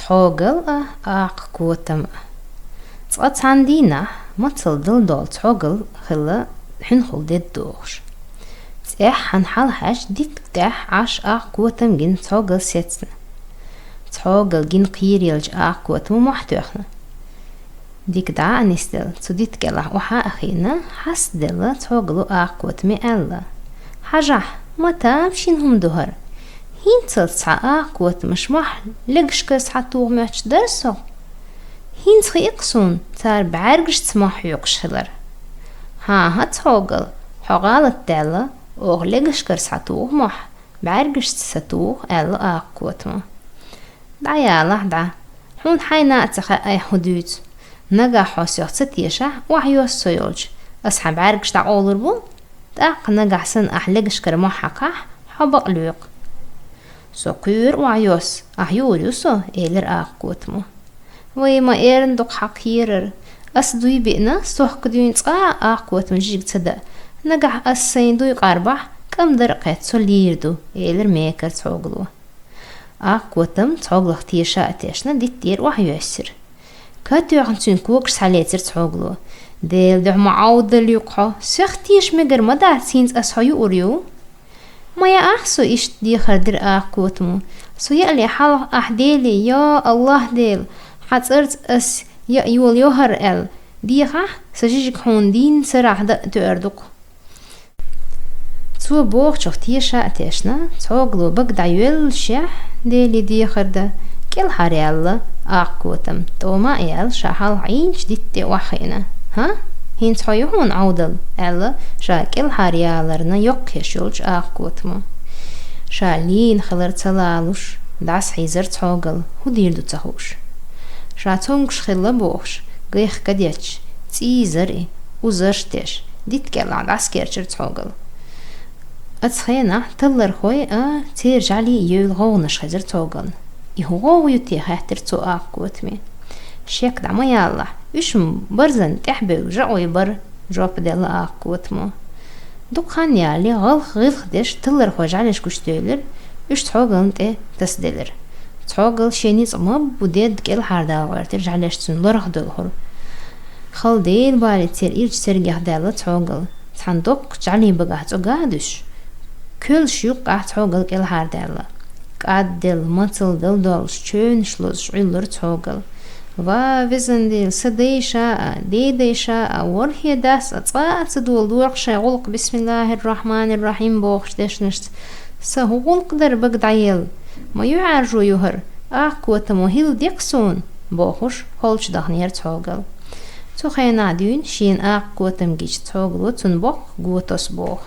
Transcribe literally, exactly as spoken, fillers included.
Цхьогал а, акха котам а. Цкъа цхьан дийнахь мацалла дала долу цхьогал хилла хьуьнхула дедда дохуш. ЦӀеххьана хьалхьаьжча дитка тӀехь Ӏаш акха котам гина цхьогал сецна. Цхьогал гина кхераелча акха котамо мохь тоьхна. Дика дӀа а нисделла, цу дитта кӀелахь охьа а хиъна, хьастаделла цхьогало акха котаме аьлла: «Хьажахь, ма тамашийна хӀума ду хӀара. ХӀинцалц цхьа акха котамаш мохь легашкара схьатуха моьттуш дара со. ХӀинца хии-кх суна цара бӀаьргашца мохь хьоькхуш хилар». «ХӀан-хӀа, цхьогал, хьо гӀалат даьлла, оха легашкара схьатуха мохь, бӀаьргашца ца туха», — аьлла акха котамо. «ДӀаялахь дӀа. Хьуна хьайна а ца хаьа айхьа хӀун дуьйцу. Нагахь хьо соьх ца тешахь, охьайосса со йолчу, ас хьан бӀаьргаш дӀакъовлур бу. ТӀаккха нагахь санна ахь легашкара мохь хьакхахь, хьо бакъ лоькху». «Со кхоьру охьайосса, ахь юур ю со», — элира акха котамо. «Вай, ма эрна ду-кх хьан кхерар. Ас дуй биъна, сохка дуьйна цкъа а акха котаман жижиг ца даьа. Нагахь ас сайн дуй къарбахь, кӀам дара кхетта со лийр ду», — элира мекара цхьогало. Акха котам цхьогалах теша а тешна, дитта тӀера охьайоьссира. Катоьхна цуьнан когаш схьалецира цхьогало. «Делан дуьхьа, ма Ӏовдал ю-кх хьо. Соьх теша мегар ма дац, хӀинца ас хьо юур ю». «Ма яахь со иштта», — дехар дира акха котамо. «Со яале хьалха ахь Деле: „Я АллахӀ Дела, хьан цӀарца ас яа йолайо хӀара“, — аьлла, дехахь, сан жижиг хьуна дийнна сарахь даа тоьар ду-кх». Цо бохучух теша а тешна, цхьогало бага дӀайоьллушехь, Деле дехар дан, кӀелхьаръяьлла акха котам, тӀома а яьлла, ша хьалха Ӏийначу дитта тӀе охьахиъна. «ХӀа? ХӀинца хьо ю хьуна Ӏовдал?» — аьлла, ша кӀелхьаръяларна йоккхаеш йолчу акха котамо. Ша лийна хилар ца лалуш, дӀасахьийзара цхьогал, хӀун дийр ду ца хууш. Ша цомгуш хилла бохуш, гайх-кадеташ, цӀийзар и, узарш деш, дитта кӀелахь дӀасакерчира цхьогал. Оцу хенахь таллархой а, церан жӀаьлий а евлла гӀовгӀанаш хезира цхьогална. «И хӀун гӀовгӀа ю те?» — хаьттира цо акха котаме. «Шек дӀа ма ялалахь, уьш-м барзан тӀаьхьабевлла жаӀой бара», — жоп делла акха котамо. Дукха хан ялале, гӀалх-гӀилх деш, таллархой жӀаьлеш гучудевлира, уьш цхьогална тӀе тасаделира. Цхьогал шен ницкъ ма-бу дедда кӀелхьардала гӀоьртира жӀаьлеш, цуьнан ларх доьлхура. Хала Делан балеца церан ирчу цергех даьлла цхьогал, цхьана доккхачу жӀаьлин багахь цӀога а дуьсуш, коьллаш юккъехь цхьогал кӀелхьардаьлла. КӀадделла, мацалла дала доллуш, чевнаш лозуш Ӏуьллура цхьогал. «Ва, везан Дела, сан дайша а, дедайша а, ворхӀе дас а цкъа а ца долу доху шайн гӀуллакх, бисмиллахӀир-рохьманир-рохьим бохучу дешнашца. Сан хӀун гӀуллакх дара бага дӀаелла? Ма юьхьӀаьржо ю хӀара, акха котамо хӀилла де-кх суна», — бохуш, холчу дахнера цхьогал. Цу хенахь дуьйна шена акха котам гича, цхьогало цунна боккха го тосу боху.